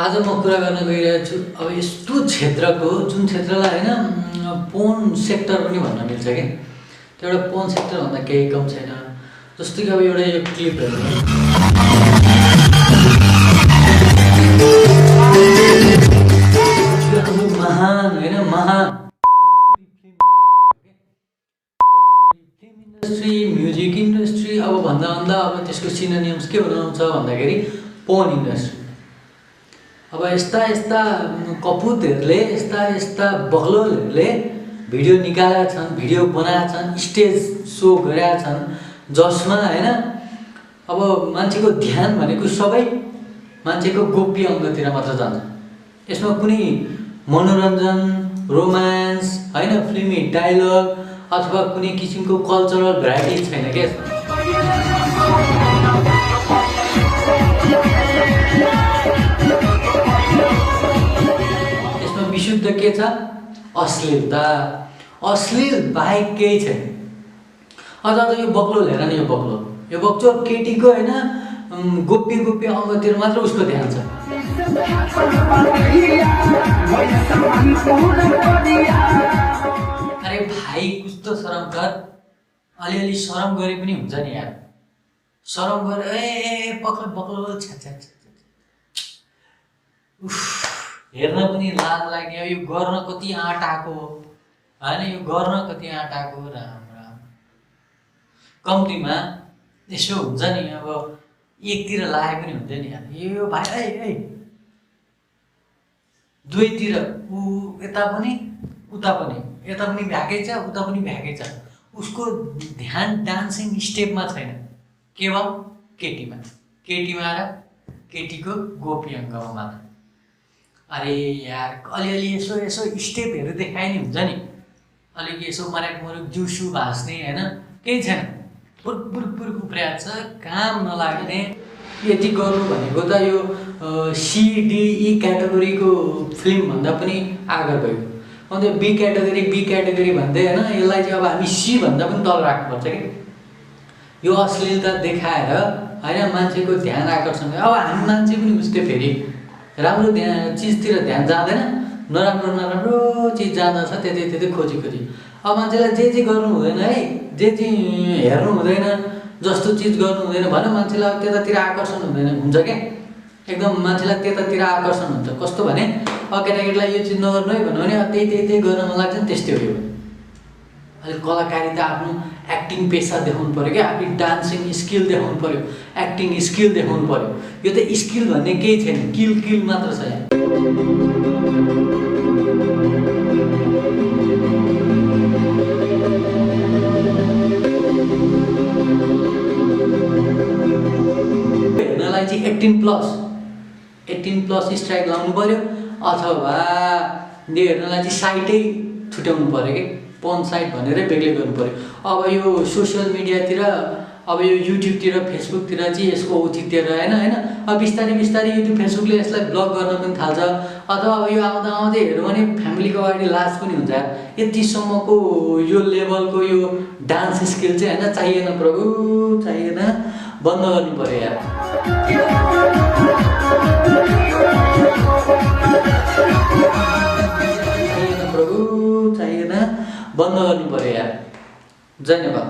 आज म कुरा गर्न गइरहेको छु अब यस्तो क्षेत्रको जुन क्षेत्रलाई हैन पोर्न सेक्टर पनि भन्न मिल्छ के त्यो एउटा पोर्न सेक्टर भन्दा केही कम छैन। जस्तो कि अब एउटा यो क्लिप हेर्नु महान हैन महान इन्डस्ट्री म्युजिक इन्डस्ट्री अब भन्दा भन्दा अब त्यसको सिनोनिम्स के हुनुहुन्छ भन्दाखेरि पोर्न इन्डस्ट्री। अब यस्ता यस्ता कपुतहरूले यस्ता बगलोलहरूले भिडियो निकालेका छन्, भिडियो बनाएका छन्, स्टेज सो गरेका छन् जसमा हैन अब मान्छेको ध्यान भनेको सबै मान्छेको गोप्य अङ्गतिर मात्र जान्छ। यसमा कुनै मनोरञ्जन रोमान्स हैन फिल्मी डायलग अथवा कुनै किसिमको कल्चरल भेराइटी छैन के। विशुद्ध के छ अश्लीलता, अश्लील बाहेक केही छैन। अझ यो बक्लो हेर न, यो बक्चो केटीको हैन गोप्य गोप्य अङ्गतिर मात्र उसको ध्यान छ। अरे भाइ कुछ त शरम कर, अलिअलि शरम गरे पनि हुन्छ नि यार। शरम गरे ए बक्लो छ्या हेर्न पनि लाज लाग्ने। यो गर्न कति आँट आएको होइन, यो गर्न कति आँट आएको। राम राम कम्तीमा यसो हुन्छ नि अब एकतिर लाए पनि हुन्छ नि यार। यो भाइ ए दुवैतिर ऊ यता पनि उता पनि, यता पनि भ्याकै छ उता पनि भ्याकै छ। उसको ध्यान डान्सिङ स्टेपमा छैन, केवल केटीमा र केटीको गोप्य अङ्गमा मात्र। अरे यार अलिअलि यसो स्टेपहरू देखाए नि हुन्छ नि, अलिक यसो मर्याक जिउसु भाँच्ने होइन, केही छैन। पुरुक उफ्रिया छ, काम नलाग्ने। यति गर्नु भनेको त यो CDE क्याटेगोरीको फिल्म भन्दा पनि आगर भयो। अन्त बी क्याटेगोरी भन्दै होइन, यसलाई चाहिँ अब हामी C भन्दा पनि तल राख्नुपर्छ कि। यो अश्लीलता देखाएर होइन मान्छेको ध्यान आकर्षण। अब हामी मान्छे पनि उस्तै फेरि राम्रो चिजतिर ध्यान जाँदैन, नराम्रो चिज जाँदा छ त्यतै खोजी। अब मान्छेलाई जे गर्नु हुँदैन है, जे हेर्नु हुँदैन, जस्तो चिज गर्नु हुँदैन भने मान्छेलाई त्यतातिर आकर्षण हुँदैन हुन्छ क्या। एकदम मान्छेलाई त्यतातिर आकर्षण हुन्छ। कस्तो भने अब केटाकेटीलाई यो चिज नगर्नु है भन्यो भने त्यही गर्न मन लाग्छ नि, त्यस्तै हो यो। अहिले कलाकारिता आफ्नो एक्टिङ पेसा देखाउनु पऱ्यो क्या, आफ्नो डान्सिङ स्किल देखाउनु पऱ्यो, एक्टिङ स्किल देखाउनु पऱ्यो। यो त स्किल भन्ने केही छैन, किल मात्र छ यहाँ। हेर्नलाई चाहिँ 18+ स्ट्राइक लाउनु पऱ्यो, अथवा यो हेर्नलाई चाहिँ साइटै छुट्याउनु पऱ्यो कि पोर्न साइट भनेर बेग्लै गर्नु पऱ्यो। अब यो सोसियल मिडियातिर अब यो युट्युबतिर फेसबुकतिर चाहिँ यसको औचित्य रहेन होइन। अब बिस्तारै युट्युब फेसबुकले यसलाई ब्लक गर्न पनि थाल्छ, अथवा अब यो आउँदै हेऱ्यो भने फ्यामिलीको अगाडि लाज पनि हुन्छ। यतिसम्मको यो लेभलको यो डान्स स्किल चाहिँ होइन चाहिएन प्रभु, चाहिएन, बन्द गर्नु पऱ्यो यार। चाहिएन प्रभु, चाहिएन, बन्द गर्नु पऱ्यो यार। धन्यवाद।